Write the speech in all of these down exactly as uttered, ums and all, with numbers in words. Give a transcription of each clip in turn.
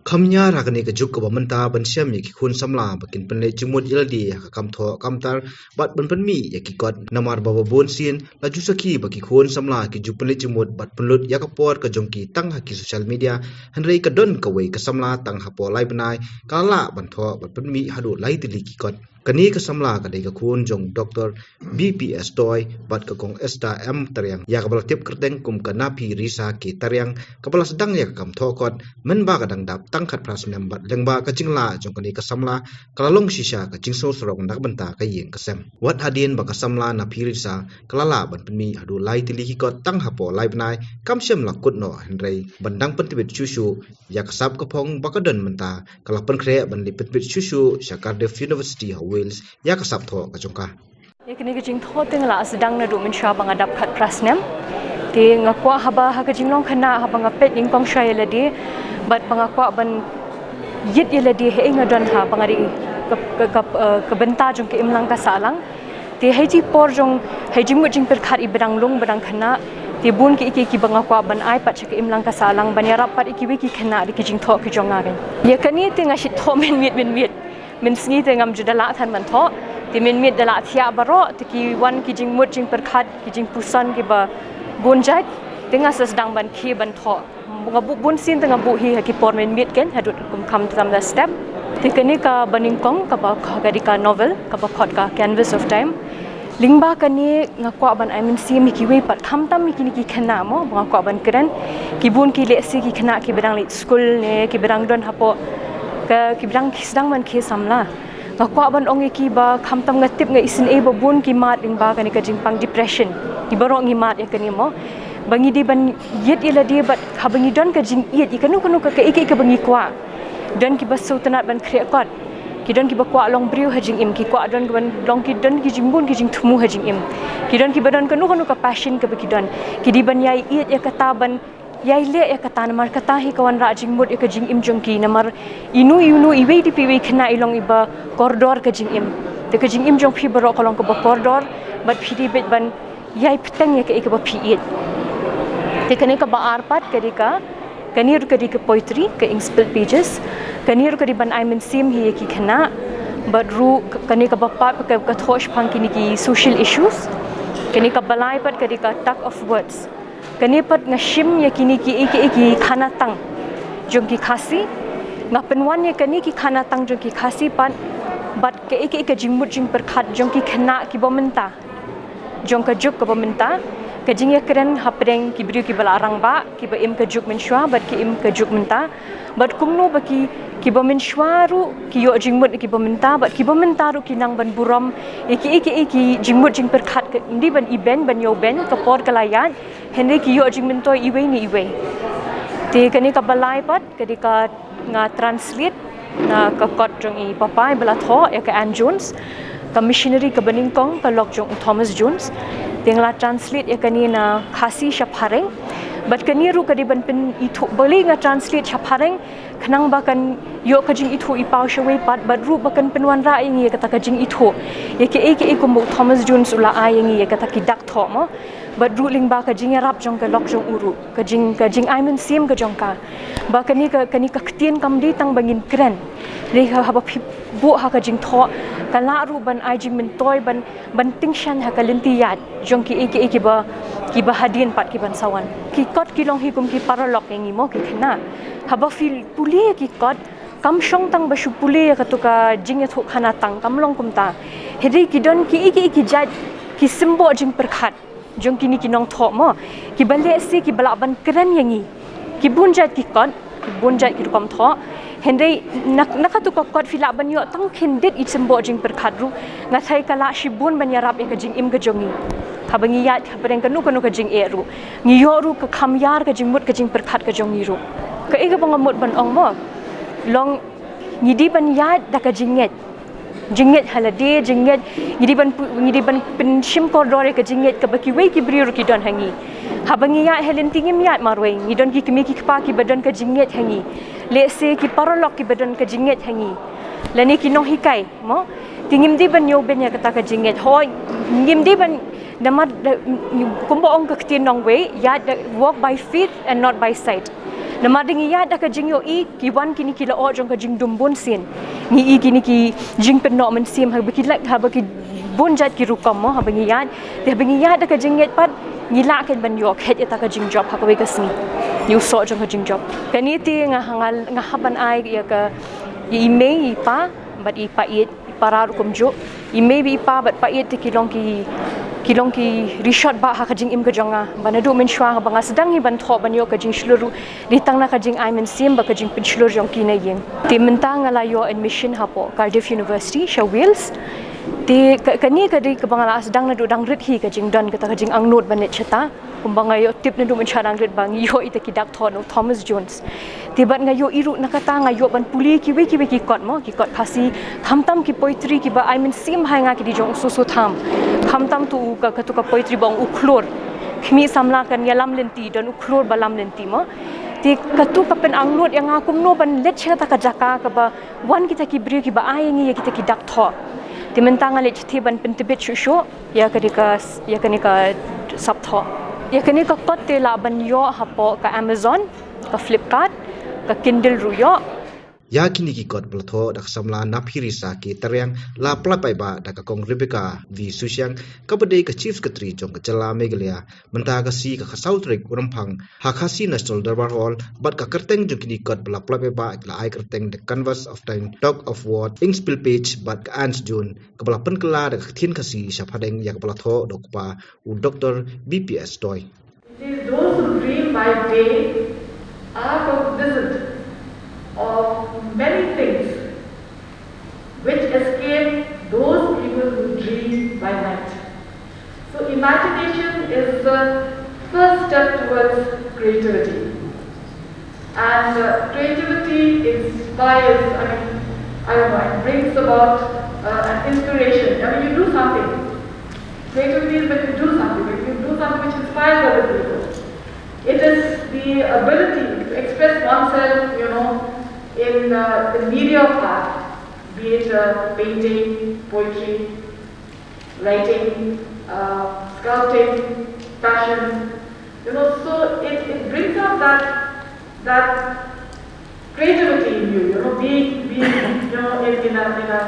Kham ïar ha kane ka juk kaba mynta ban shem ïa ki khun samla ba kin pynleit jingmut ïa lade ha ka kam thoh kam tar bad ban pynmih ïa ki kot, namar ba ba bun sien la ju sakhi ba ki khun samla ki ju pynleit jingmut bad pynlut ïa ka por ka jong ki tang ha ki social media. Hynrei ka don kawei ka samla tang hapoh lai bnai ka la lah ban thoh bad pynmih haduh lai tylli ki kot. Kane ka samla ka dei ka khun jong Doktor B P S Toi bad ka Kong Esther M Tariang, ïa kaba la tip kyrteng kum ka Naphi Risa K Tariang, kaba la sdang ïa ka kam thoh kot mynba ka dang dap tang khatphra snem bad lyngba ka jinglah jong kane ka samla ka la long shisha ka jingsngewsarong na ka bynta ka ïing ka sem. Wat hadien ba ka samla Naphi Risa ka la lah ban pynmih haduh lai tylli ki kot tang hapoh lai bnai, kam shym la kut noh, hynrei ban dang pyntbit shuh shuh ïa ka sap ka phong ba ka don mynta, ka la pynkhreh ban leit pyntbit shuh shuh sha Cardiff University ha Wales ïa ka sap thoh ka jong ka. Ïa kane ka jingthoh te nga la sdang naduh mynshuwa ba nga dap khatphra snem. Te nga kwah haba ha ka jinglong khynnah, haba nga peit nyngkong shuwa ïa lade bad ba nga kwah ban ïit ïa lade haei nga don, haba nga dei ka, ka, ka, eh, ka bynta jong ka imlang ka sahlang. Te ha i por jong, ha i jingmut jingpyrkhat iba dang lung ba dang khynnah, te bun kiei kiei kiba nga kwah ban ai pat sha ka imlang ka sahlang ban ïarap pat ïa kiwei ki khynnah da ki jingthoh ki jong nga. Ïa kane te nga shu thoh mynmiet mynmiet. Mynsngi te ngam ju da lah than ban thoh. Te mynmiet da lah thiah baroh, te ki wan ki jingmut jingpyrkhat, ki jingpuson kiba bun jait, te nga sa sdang ban khie ban thoh. Nga buh bun sien te nga buh hi ha ki por mynmiet kein, haduh kum kham tam da step. Te kane kaba nyngkong kaba, ka dei ka novel kaba khot ka Canvas of Time. Lyngba kane nga kwah ban ai mynsiem ïa kiwei pat, khamtam ïa kine ki khynnah mo, ba nga kwah ban kren. Ki bun ki lehse ki khynnah kiba dang leit skul ne kiba dang don hapoh, ka, kiba dang sdang ban khie samla. Nga kwah ban ong ïa ki ba khamtam, nga tip, nga isynei ba bun ki mad lyngba kane ka jingpang depression. Ngi baroh ngi mad ïa kane mo. Ba ngi dei ban ïit ïa lade bad haba ngi don ka jingïeit ïa kano kano ka, kaei kaei kaba ngi kwah. Don kiba sngewtynnat ban khreh kot. Ki don kiba kwah long briew ha jingim, ki kwah don kiba long, ki don ki jingbun ki jingthmu ha jingim. Ki don kiba don kano kano ka passion kaba ki don. Ki dei ban ïai ïeit ïa kata, ban ïai leh ïa kata, namar kata hi ka wanrah jingmut ïa ka jingim jong ki, namar ino ino iwei dei pa iwei khynnah i long iba kordor ka jingim. Te ka jingim jong phi baroh ka long kaba kordor, bad phi dei beit ban ïai bteng ïa kaei kaba phi ïeit. Te kane kaba ar pat ka dei ka, kane ruh ka dei ka poetry, ka Ink Spilt Pages. Kane ruh ka dei ban ai mynsiem hi ïa ki khynnah. Bad ruh ka, kane kaba pat ka, ka thoh shaphang kine ki social issues. Kane kaba lai pat ka dei ka Tug of Words. Kane pat nga shim ïa kine kiei kiei ki khana tang jong ki Khasi. Nga pynwan ïa kane ki khana tang jong ki Khasi pat bad kaei kaei ka jingmut jingpyrkhat jong ki khynnah kiba mynta, jong ka juk kaba mynta, ka jingïakren hapdeng ki briew kiba la rangbah, kiba im ka juk mynshuwa bad ki im ka juk mynta. Bad kumno ba ki, kiba mynshuwa ruh ki ïoh jingmut kiba mynta, bad kiba mynta ruh ki nang ban burom ïa kiei kiei ki jingmut jingpyrkhat, ka, ym dei ban ibeiñ ban ïoh beiñ, ka por ka la ïaid, hynrei ki ïoh jingmyntoi iwei na iwei. Te kane kaba lai pat ka dei ka, nga translate na ka kot jong i papa iba la thoh ïa ka Ann Jones, ka missionary kaba nyngkong, ka lok jong u Thomas Jones. Te nga la translate ïa kane na Khasi sha Phareng. Bad kane ruh ka dei ban pynithuh, balei nga translate sha Phareng, khnang ba kan ïoh ka jingithuh i paw shawei pat, bad ruh ba kan pynwanrah ïa ngi ïa kata ka jingithuh ïa kiei kiei kumba u Thomas Jones u la ai ïa ngi ïa kata ki dak thoh mo. Bad ruh lyngba ka jingïarap jong ka lok jong u ruh, ka jing, ka jingai mynsiem ka jong ka. Ba kane ka, kane ka ktien kam dei tang ba ngin kren. Dei ha, haba phi buh ha ka jingthoh, ka lah ruh ban ai jingmyntoi, ban, ban tyngshaiñ ha ka lynti ïaid jong kiei kiei kiba, kiba hadien pat ki ban sa wan. Ki kot ki long hi kum ki paralok ïa ngi mo, ki khynnah. Haba phi pule ïa ki kot, kam shong tang ba shu pule ïa kato ka jingïathuh khana tang, kam long kumta. Hynrei ki don kiei kiei ki jait ki symboh jingpyrkhat jong kine ki nongthoh mo, kiba lehse kiba lah ban kren ïa ngi. Ki bun jait ki kot, ki bun jait ki rukom thoh. Hynrei na, na kato ka kot phi lah ban ïoh tang khyndiat i symboh jingpyrkhat ruh. Nga tharai ka lah shibun ban ïarap ïa ka jingim ka jong ngi. Haba ngi ïaid hapdeng kano kano ka jingeh ruh, ngi ïoh ruh ka kham ïar ka jingmut ka jingpyrkhat ka jong ngi ruh. Kaei kaba nga mut ban ong mo, long ngi dei ban ïaid da ka jingngeit. Jingngeit ha lade, jingngeit, ngi dei ban pu-, ngi dei ban pynshim kordor ïa ka jingngeit kaba kiwei ki briew ruh ki don ha ngi. Haba ngi ïaid ha lynti ngim ïaid marwei, ngi don ki kmie ki kpa kiba don ka jingngeit ha ngi. Lehse ki paralok kiba don ka jingngeit ha ngi. Lane ki nonghikai mo. Te ngim dei ban ïoh beiñ ïa kata ka jingngeit. Hooid, ngim dei ban, namar da, kumba ong ka ktien nongwei, ïaid da, walk by faith and not by sight. Namar da ngi ïaid da ka jingïohi, ki wan kine ki lyoh jong ka jingdum bunsien. Ngi i kine ki jingpynnoh mynsiem haba ki leh, haba ki bun jait ki rukom mo, haba ngi ïaid. Te haba ngi ïaid da ka jingngeit pat, ngi lah kein ban ïoh kheit ïa kata ka jingjop ha kawei ka sngi. Ïa u soh jong ka jingjop. Kane te nga ha nga, nga hap ban ai ïa ka, ïa i mei, i pa bad i pa ïeit, i para ruh kumjuh. I mei bad i pa bad pa ïeit te ki long ki, ki long ki rishot bah ha ka jingim ka jong nga. Ba naduh mynshuwa ba nga sdang hi ban thoh ban ïoh ka jingshlur ruh, dei tang na ka jingai mynsiem bad ka jingpynshlur jong ki na ïing. Te mynta nga la ïoh admission hapoh Cardiff University sha Wales. Te ka, kane ka dei kaba nga la sdang naduh dang rit hi ka jingdon kata ka jingangnud ban leit shata. Kumba nga ïoh tip naduh mynshuwa dang rit ba ngi ïoh ïa kita ki dak thoh na u Thomas Jones. Te bad nga ïohi ruh na kata nga ïoh ban pule kiwei kiwei ki kot mo, ki kot Khasi, khamtam ki poetry kiba ai mynsiem ha nga ki dei jong u Soso Tham. Khamtam tu u ka, katu ka poetry ba ong u khlur. Khmih samla kan ïalam lynti, don u khlur ba lam lynti mo. Te katu ka pynangnud ïa nga kumno ban leit sha kata ka jaka kaba wan kita ki briew kiba ai ïa ngi ïa kita ki dak thoh. Te mynta nga leit shatei ban pyntbit shuh shuh ïa kane ka s-, ïa kane ka sap thoh. Ïa kane ka kot te lah ban ïoh hapoh ka Amazon, ka Flipkart, ka Kindle ruh ïoh. Ïa kine ki kot ba la thoh da ka samla Naphi Risa K Tariang la pynlait paidbah da ka Kong Rebecca V Susiang, kaba dei ka Chief Secretary jong ka jylla Meghalaya. Mynta ka sngi ka khatsaw tarik u Rymphang ha Khasi National Durbar Hall, bad ka kyrteng jong kine ki kot ba la pynlait paidbah ki la ai kyrteng The Canvas of Time, Talk of War, Ink Spill Page, bad ka Ants June, kaba la pynkylla da ka ktien Khasi shaphang ïa kaba la thoh da u kpa u Doctor B P S Doi. It says, "Those who dream by day are cognizant of many things which escape those people who dream by night." So imagination is the first step towards creativity. And uh, creativity inspires, I mean, I don't know, it brings about uh, an inspiration. I mean, you do something. Creativity is when you do something, when you do something which inspires other people. It is the ability to express oneself, you know, in uh, the media of art, be it uh, painting, poetry, writing, uh, sculpting, fashion. You know, so it, it brings out that that creativity in you. You know, being being you know in, in a in a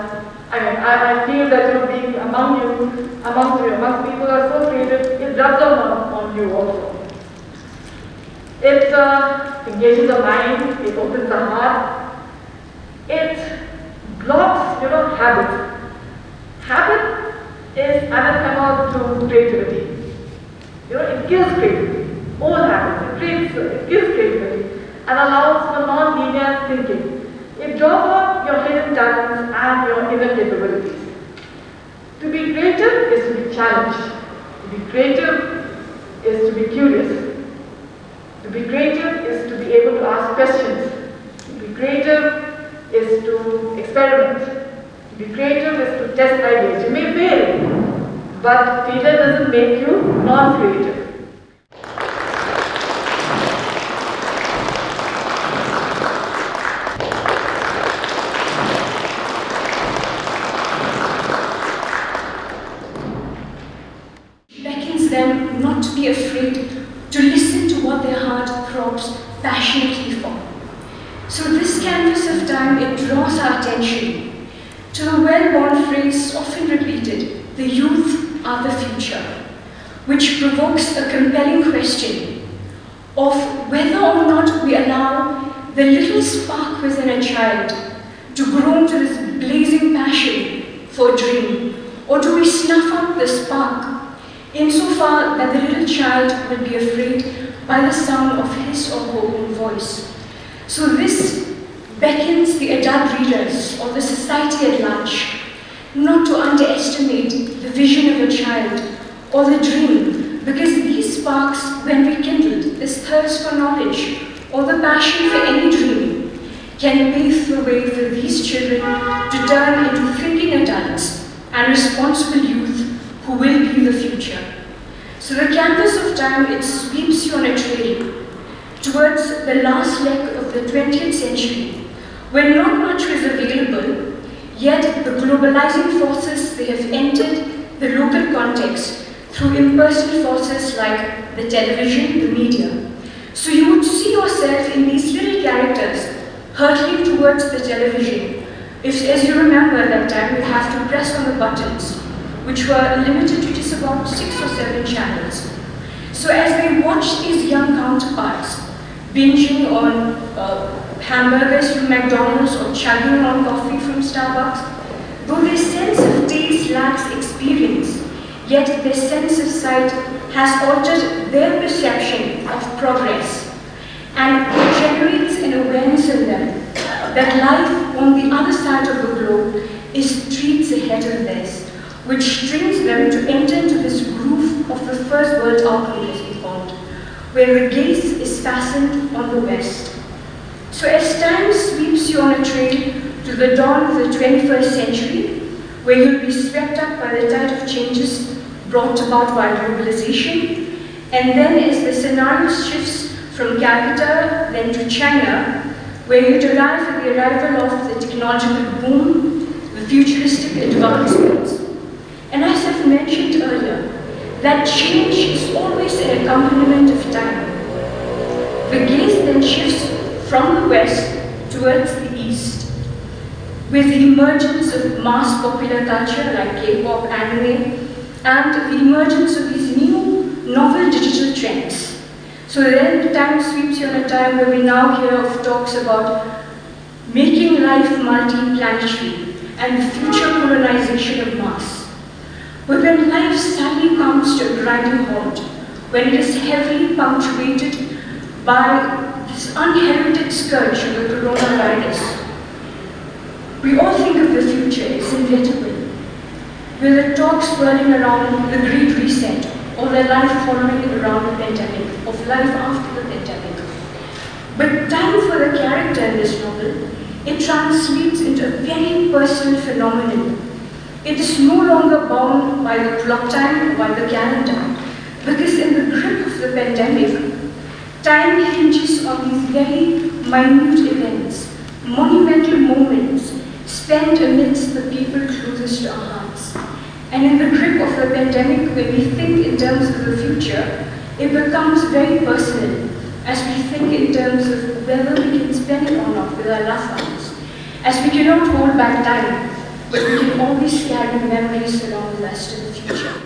I mean, I, I feel that you know being among you, amongst you, amongst people who are so creative, it rubs off on, on you also. It uh, engages the mind, it opens the heart, it blocks, you know, habit. Habit is anathema to creativity. You know, it kills creativity. Old habits, it creates, it kills creativity and allows for non-linear thinking. It draws on your hidden talents and your inner capabilities. To be creative is to be challenged. To be creative is to be curious. To be creative is to be able to ask questions. To be creative is to experiment. To be creative is to test ideas. You may fail, but failure doesn't make you non-creative. Beckons them not to be afraid to listen to what their heart throbs passionately for. So this canvas of time, it draws our attention to the well-worn phrase, often repeated, "The youth are the future," which provokes a compelling question of whether or not we allow the little spark within a child to grow into this blazing passion for a dream, or do we snuff out the spark insofar that the little child will be afraid by the sound of his or her own voice? So this beckons the adult readers or the society at large not to underestimate the vision of a child or the dream, because these sparks, when rekindled, this thirst for knowledge or the passion for any dream, can pave the way for these children to turn into thinking adults and responsible youth who will be the future. So the canvas of time, it sweeps you on a trail towards the last leg of the twentieth century, when not much was available, yet the globalizing forces, they have entered the local context through impersonal forces like the television, the media. So you would see yourself in these little characters hurtling towards the television. If, as you remember that time, you have to press on the buttons, which were limited to just about six or seven channels. So as we watch these young counterparts binging on uh, hamburgers from McDonald's or chugging on coffee from Starbucks, though their sense of taste lacks experience, yet their sense of sight has altered their perception of progress, and it generates an awareness in them that life on the other side of the globe is streets ahead of theirs, which trains them to enter into this groove of the first world outlook, as we call it, where the gaze is fastened on the West. So as time sweeps you on a trail to the dawn of the twenty-first century, where you'll be swept up by the tide of changes brought about by globalization, and then as the scenario shifts from Calcutta then to China, where you'd arrive at the arrival of the technological boom, the futuristic advancements. And as I've mentioned earlier, that change is always an accompaniment of time. The gaze then shifts from the west towards the east, with the emergence of mass popular culture like K-pop, anime, and the emergence of these new novel digital trends. So then time sweeps you on a time where we now hear of talks about making life multi-planetary and the future colonization of Mars. But when life suddenly comes to a grinding halt, when it is heavily punctuated by this unheralded scourge of the coronavirus, we all think of the future, it's inevitable. With the talk swirling around the Great Reset or the life following around the pandemic, of life after the pandemic. But time for the character in this novel, it translates into a very personal phenomenon. It is no longer bound by the clock time or by the calendar, because in the grip of the pandemic, time hinges on these very minute events, monumental moments spent amidst the people closest to our hearts. And in the grip of the pandemic, when we think in terms of the future, it becomes very personal as we think in terms of whether we can spend it or not with our loved ones. As we cannot hold back time, but we can always carry memories along with us to the future.